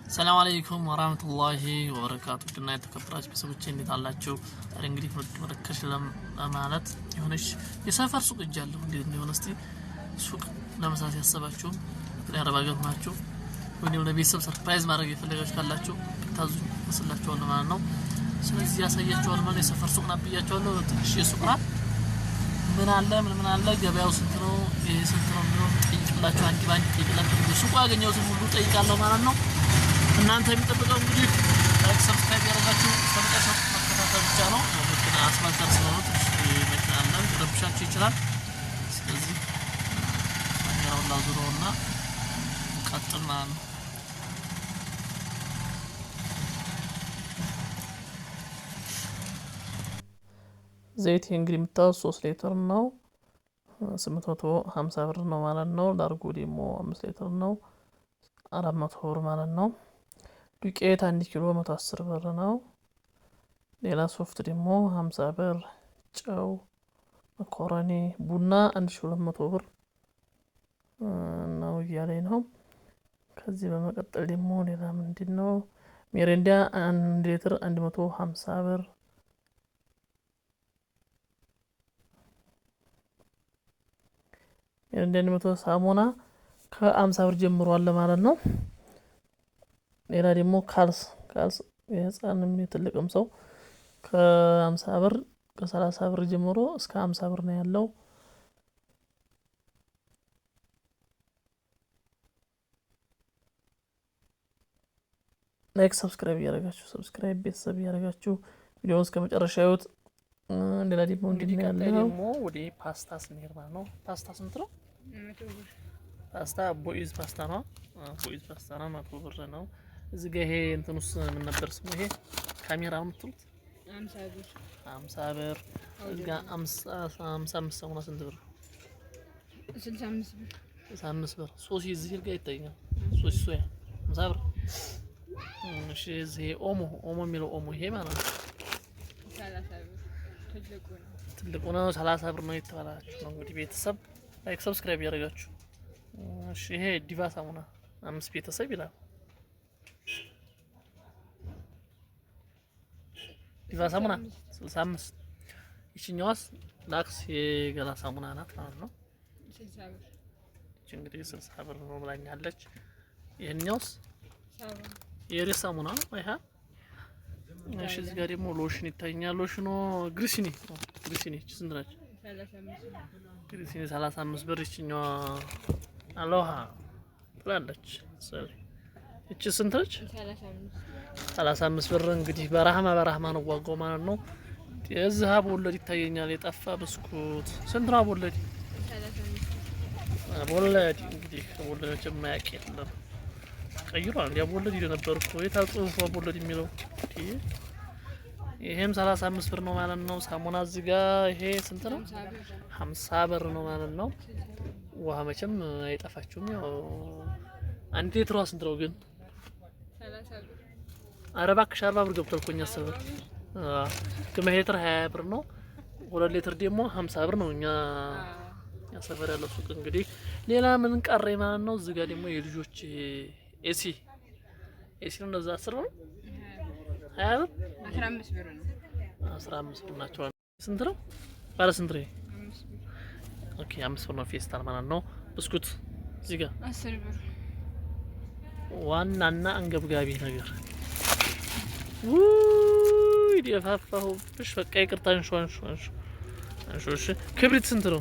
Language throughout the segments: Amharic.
ሰላም አለይኩም ወራህመቱላሂ ወበረካቱ። ድና የተከበራችሁ ቤተሰቦቼ እንዴት አላችሁ? ዛሬ እንግዲህ መረከሽ ለማለት የሆነች የሰፈር ሱቅ እጃለሁ። እንዴት እንደሆነ እስቲ ሱቅ ለመስራት ያሰባችሁ በተለይ አረብ ሀገር ሆናችሁ ወይም ለቤተሰብ surprise ማድረግ የፈለጋችሁ ካላችሁ ብታዙ መስላችኋለሁ ማለት ነው። ስለዚህ ያሳያችኋል ማለት የሰፈር ሱቅ ናት ብያችኋለሁ። ትንሽ የሱቅ ናት። ምን አለ ምን ምን አለ ገበያው ስንት ነው ይሄ ስንት ነው የሚለውን ጠይቅላችሁ፣ አንድ ባንድ ጠይቅላችሁ፣ ሱቁ ያገኘሁትን ሁሉ ጠይቃለሁ ማለት ነው። እናንተ የሚጠብቀው እንግዲህ like subscribe ያደረጋችሁ እስከመጨረሻው መከታተል ብቻ ነው። መኪና አስፋልት ስለሆነ ትንሽ መኪና አለ ሊረብሻችሁ ይችላል። ስለዚህ ካሜራውን ላዙረውና እንቀጥል ማለት ነው። ዘይት እንግዲህ የምታዩት 3 ሊትር ነው፣ 850 ብር ነው ማለት ነው። ላርጎ ደግሞ 5 ሊትር ነው፣ 400 ብር ማለት ነው። ዱቄት 1 ኪሎ 110 ብር ነው። ሌላ ሶፍት ደግሞ 50 ብር፣ ጨው፣ መኮረኒ፣ ቡና 1200 ብር ነው እያለኝ ነው። ከዚህ በመቀጠል ደግሞ ሌላ ምንድን ነው? ሚሪንዳ 1 ሊትር 150 ብር። ሚሪንዳ 100፣ ሳሙና ከ50 ብር ጀምሯል ማለት ነው። ሌላ ደግሞ ካልስ የህፃንም የትልቅም ሰው ከ50 ብር ከ30 ብር ጀምሮ እስከ 50 ብር ነው ያለው። like subscribe እያደረጋችሁ subscribe ቤተሰብ እያደረጋችሁ ቪዲዮውን እስከ መጨረሻ ያዩት። ሌላ ደግሞ እንግዲህ ያለው ደግሞ ወደ ፓስታ ስንሄድ ማለት ነው። ፓስታ ስንት ነው? ፓስታ ቦይዝ ፓስታ ነው። ቦይዝ ፓስታ ነው፣ 100 ብር ነው። እዚህ ጋር ይሄ እንትኑስ ምን ነበር ስሙ? ይሄ ካሜራ ነው የምትሉት? 50 ብር። እዚህ ጋር 55 ሳሙና ስንት ብር? 65 ብር። 65 ብር። ሶሲ እዚህ ጋር ይታየኛል። ሶሲ ሶያ 50 ብር። እሺ እዚህ ኦሞ ኦሞ የሚለው ኦሞ ይሄ ማለት ነው። ትልቁ ነው 30 ብር ነው የተባላችሁ ነው እንግዲህ ቤተሰብ like subscribe ያደርጋችሁ። እሺ ይሄ ዲቫ ሳሙና 5 ቤተሰብ ይላል። ዲቫ ሳሙና 65። ይችኛዋስ ላክስ የገላ ሳሙና ናት ማለት ነው። ይች እንግዲህ 60 ብር ነው ብላኛለች። ይሄኛውስ የሬት ሳሙና ነው ይሄ። እሺ እዚህ ጋር ደግሞ ሎሽን ይታየኛል። ሎሽኑ ግሪሲኒ ግሪሲኒ እቺ ስንት ናች? ግሪሲኒ 35 ብር። ይችኛዋ አሎሃ ትላለች። እቺ ስንት ነች? 35 ብር። እንግዲህ በረሃማ በረሃማ ነው ዋጋው ማለት ነው። የዚህ አቦለድ ይታየኛል። የጠፋ ብስኩት ስንት ነው አቦለድ? አቦለድ እንግዲህ አቦለድ የማያውቅ የለም። ቀይሯል። አቦለድ ይል ነበር እኮ የታ ጽሁፉ አቦለድ የሚለው። ይሄም 35 ብር ነው ማለት ነው። ሳሙና እዚህ ጋር ይሄ ስንት ነው? 50 ብር ነው ማለት ነው። ውሃ መቼም አይጠፋችሁም። ያው አንድ ሊትሯ ስንት ነው ግን? ኧረ እባክሽ 40 ብር ገብቷል እኮ እኛ ሰፈር። ግማሽ ሊትር 20 ብር ነው። 2 ሊትር ደግሞ 50 ብር ነው እኛ ሰፈር ያለው ሱቅ። እንግዲህ ሌላ ምን ቀረ ማለት ነው? እዚህ ጋር ደግሞ የልጆች ኤሲ ኤሲ ነው። እንደዛ 10 ብር 20 ብር 15 ብር ነው። 15 ብር ናቸው። ስንት ነው? ባለ ስንት ነው? okay 5 ብር ነው ፌስታል ማለት ነው። ብስኩት እዚህ ጋር 10 ብር። ዋናና አንገብጋቢ ነገር ውይ ደፋፋሁብሽ። በቃ ይቅርታ። አንሹ አንሹ አንሹ አንሹ። እሺ ክብሪት ስንት ነው?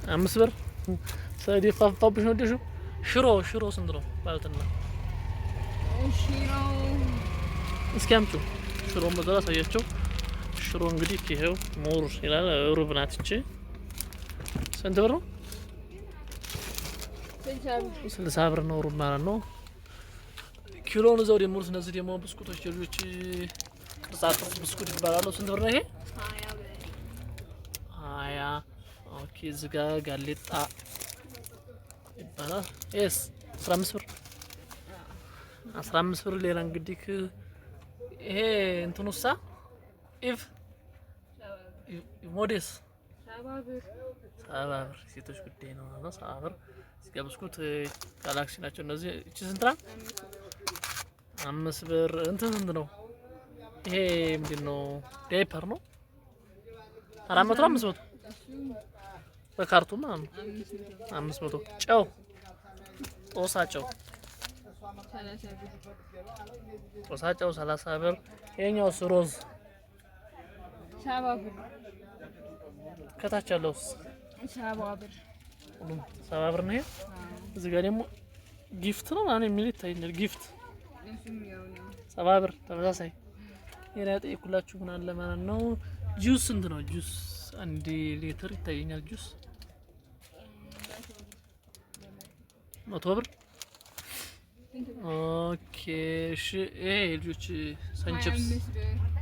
5 ብር። ደፋፋሁብሽ ነው። ደሹ ሽሮ ሽሮ ስንት ነው ባልትና? ሽሮ እስኪ አምጪው። ሽሮ መዘራ አሳያቸው። ሽሮ እንግዲህ ይሄው ሞር ይላል። ሩብ ናት እቺ። ስንት ብር ነው? 60 ብር ነው ሩብ ማለት ነው። ኪሎን እዛው ደምሩት። እነዚህ ደግሞ ብስኩቶች የልጆች ቅርጻ ቅርጽ ብስኩት ይባላሉ። ስንት ብር ነው ይሄ? 20። okay እዚህ ጋር ጋሌጣ ይባላል። ኤስ 15 ብር 15 ብር። ሌላ እንግዲህ ይሄ እንትኑሳ ኢቭ ሞዴስ 70 ብር። ሴቶች ጉዳይ ነው ማለት ነው። 70 ብር። እዚህ ጋር ብስኩት ጋላክሲ ናቸው እነዚህ። እቺ ስንት ናት? 5 ብር። እንትን ስንት ነው? ይሄ ምንድን ነው? ዳይፐር ነው። 400 ነው 500 በካርቱን ማለት ነው። 500። ጨው ጦሳ ጨው 30 ብር። ጦሳ ጨው 30 ብር። ይሄኛውስ ሮዝ? 70 ብር። ከታች ያለውስ? 70 ብር። ሁሉም 70 ብር ነው። ይሄ እዚህ ጋር ደግሞ ጊፍት ነው ምናምን የሚል ይታየኛል። ጊፍት። እሱም ያው ነው። 70 ብር ተመሳሳይ። ሌላ ያጠየኩላችሁ ምን አለ ማለት ነው? ጁስ ስንት ነው? ጁስ 1 ሊትር ይታየኛል። ጁስ 100 ብር። Okay እሺ። ይሄ የልጆች ሀያ ሰንቺፕስ አምስት ብር።